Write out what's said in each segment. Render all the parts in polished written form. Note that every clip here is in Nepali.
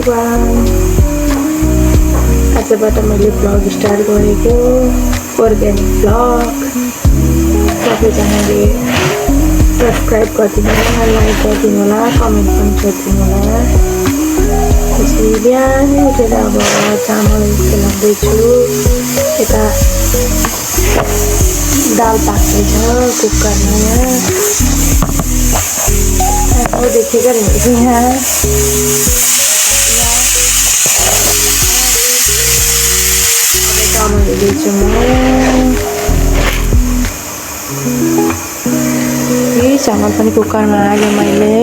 एभ्रिवान, आजबाट मैले ब्लग स्टार्ट गरेको अर्ग्यानिक ब्लग। सबैजनाले सब्सक्राइब गरिदिनु होला, लाइक गरिदिनु होला, कमेन्ट पनि गरिदिनु होला। त्यसरी बिहानै उठेर अब चामल सेलाउँदैछु। यता दाल पाक्दैछ कुकरमा। यहाँ देखेको रहेछ यहाँ चामल हेर्दैछु म। यही चामल पनि कुकरमा हालेँ मैले।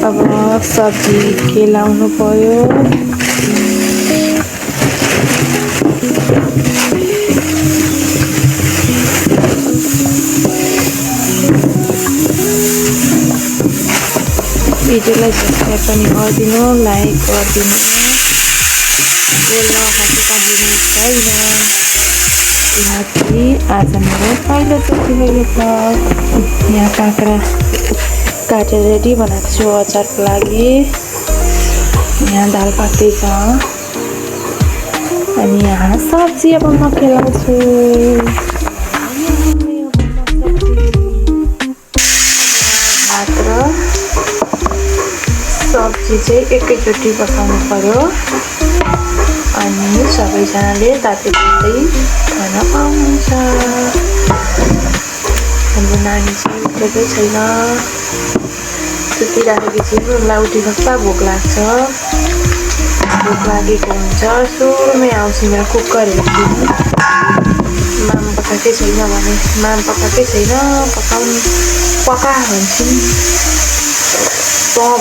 अब सब्जी केलाउनु पर्यो। भिडियोलाई सब्सक्राइब पनि गरिदिनु, लाइक गरिदिनु। बोल्न हाँसी छैन किनकि आज मेरो पहिलोचोटि हो यो ब्लग। यहाँ काँक्रा काटेर रेडी बनाएको छु अचारको लागि। यहाँ दाल पाक्दैछ अनि यहाँ सब्जी अब म केलाउँछु। भात र सब्जी चाहिँ एकैचोटि पकाउनु पर्यो अनि सबैजनाले तातै तातै खान पाउनुहुन्छ। हाम्रो नानी चाहिँ उठेकै छैन, सुतिराखेको चाहिँ उनलाई उठेको भोक लाग्छ। भोक लागेको हुन्छ सुरुमै आउँछ मेरो कुकर हेर्छु। माम पकाएकै छैन भने माम पकाएकै छैन पका भन्छन्,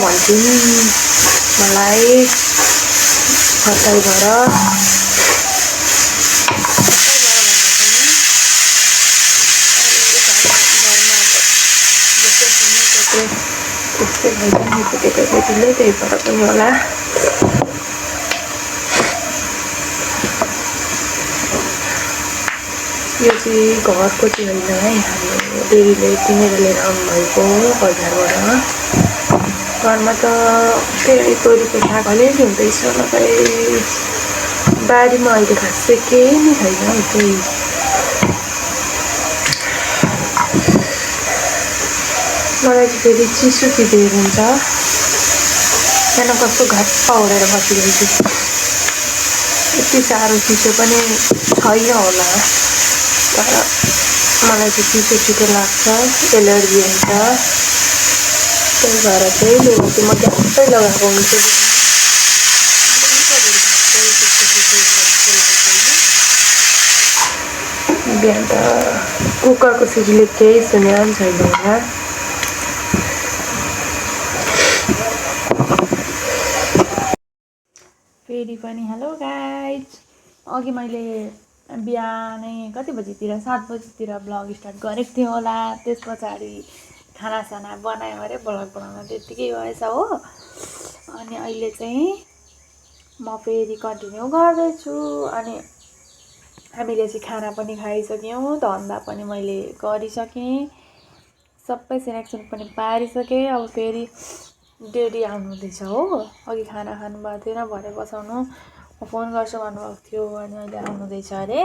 भन्छन् मलाई हताई भएर। त्यस्तै भइसक्यो फुटेको चाहिँ त्यही भएर पनि होला। यो चाहिँ घरको चाहिँ होइन है, हाम्रो डेरीले किनेर लिएर आउनुभएको बजारबाट। घरमा त त्यही तोरीको साग अलिअलि हुँदैछ, नभए बारीमा अहिले खासै केही नै छैन। त्यही मलाई चाहिँ फेरि चिसो चिसो हुन्छ, त्यहाँ कस्तो घाप्पा ओढेर बसिरहेको छु। यति साह्रो चिसो पनि छैन होला, तर मलाई चाहिँ चिसो छिटो लाग्छ, एलर्जी हुन्छ। त्यही भएर चाहिँ लुगा चाहिँ म झ्याप्पै लगाएको हुन्छु। बिहान त कुकरको सिटीले केही सुनेर पनि छैन होला। फेरि पनि हेलो गाइज। अघि मैले बिहानै कति बजीतिर 7 बजीतिर ब्लग स्टार्ट गरेको थिएँ होला। त्यस पछाडि खानासाना बनायो अरे ब्लग बनाउन त्यत्तिकै भएछ हो। अनि अहिले चाहिँ म फेरि कन्टिन्यू गर्दैछु। अनि हामीले चाहिँ खाना पनि खाइसक्यौँ, धन्दा पनि मैले गरिसकेँ, सबै सेलेक्सन पनि पारिसकेँ। अब फेरि डेडी आउनुहुँदैछ हो। अघि खाना खानुभएको थिएन, भरे बसाउनु म फोन गर्छु भन्नुभएको थियो, अनि अहिले आउनुहुँदैछ अरे।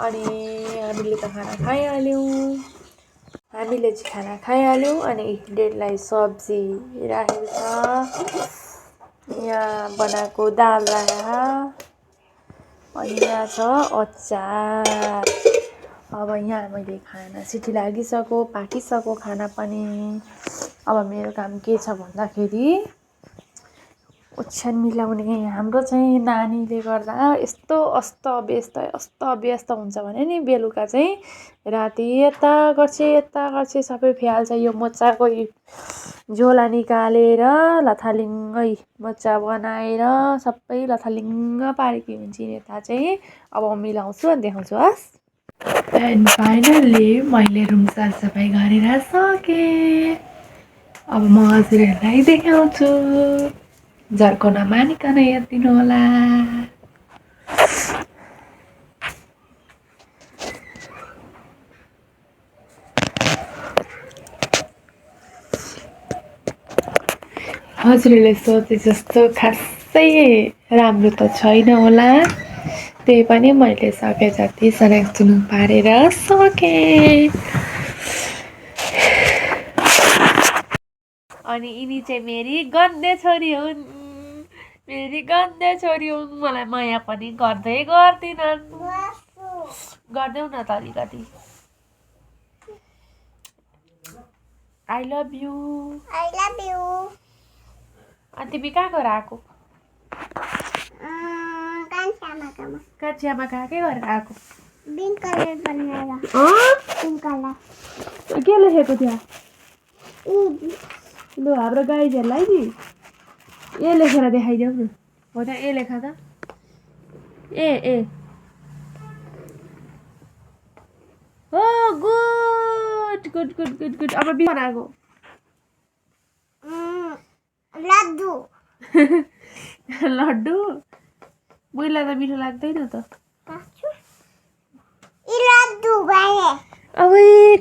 अनि हामीले त खाना खाइहाल्यौँ, अनि डेडीलाई सब्जी राखेको छ, यहाँ बनाएको दाल राखेको, अनि यहाँ छ अचार। अब यहाँ मैले खाना सिटी लागिसक्यो, पाकिसक्यो खाना पनि। अब मेरो काम के छ भन्दाखेरि ओछ्यान मिलाउने। हाम्रो चाहिँ नानीले गर्दा यस्तो अस्तव्यस्त हुन्छ भने नि बेलुका चाहिँ राति यता गर्छ सबै फ्याल्छ। यो मोचाको झोला निकालेर लथालिङ्गै मोचा बनाएर सबै लथालिङ्ग पारेकी हुन्छन्। यता चाहिँ अब मिलाउँछु अनि देखाउँछु हस्। एन्ड फाइनल्ली मैले रुम साफसफाइ गरेर सकेँ। अब म हजुरहरूलाई देखाउँछु, झर्को नमानिकन हेरिदिनु होला। हजुरले सोचे जस्तो खासै राम्रो त छैन होला, त्यही पनि मैले सके जति सनाक्सुनुक पारेर सकेँ। अनि यिनी चाहिँ मेरी गन्ने छोरी हुन्, मेरी गन्ने छोरी हुन्। मलाई माया पनि गर्दै गर्दिनन्। गरिदेऊ न त अलिकति। I love you. I love you. अनि तिमी कहाँ गएर आएको? कान्छी आमा कहाँ के गरेर आएको? Pink color बनाएर. Pink color. के लेखेको त्यहाँ? E. लु हाम्रो गाइजहरूलाई नि ए लेखेर देखाइदेऊ न। हो त ए लेखा त। ए हो good good good good good. अब बी बनाएको लड्डु. लड्डु बुइलाई त मिठो लाग्दैन त। लड्डु बने. अब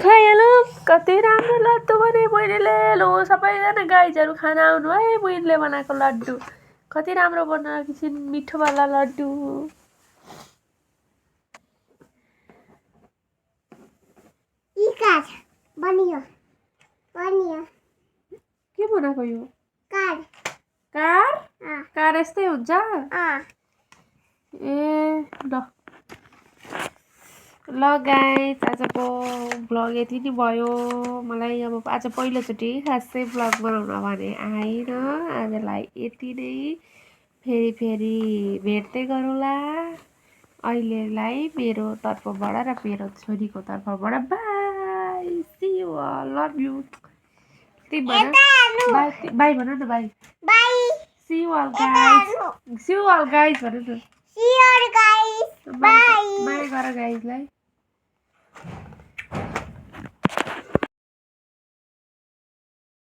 खाइहालौँ। कति राम्रो लड्डु बने बहिनीले। लो सबैजना गाइजहरू खाना आउनु है बहिनीले बनाएको लड्डु। कति राम्रो बनाएको छिन् मिठोवाला लड्डु। कार बनियो. के बनाएको यो? कार. कार यस्तै हुन्छ? ए ल गाइस, आजको भ्लग यति नै भयो। मलाई अब आज पहिलोचोटि खासै भ्लग बनाउन भने आएन। आजलाई यति नै। फेरि भेट्दै गरौँला। अहिलेलाई मेरो तर्फबाट र मेरो छोरीको तर्फबाट bye. See you all, love you. तिमी भन बाई भन न। Bye see you all guys. See you all guys भन न। See you guys. Bye. Bye गर गाइसलाई।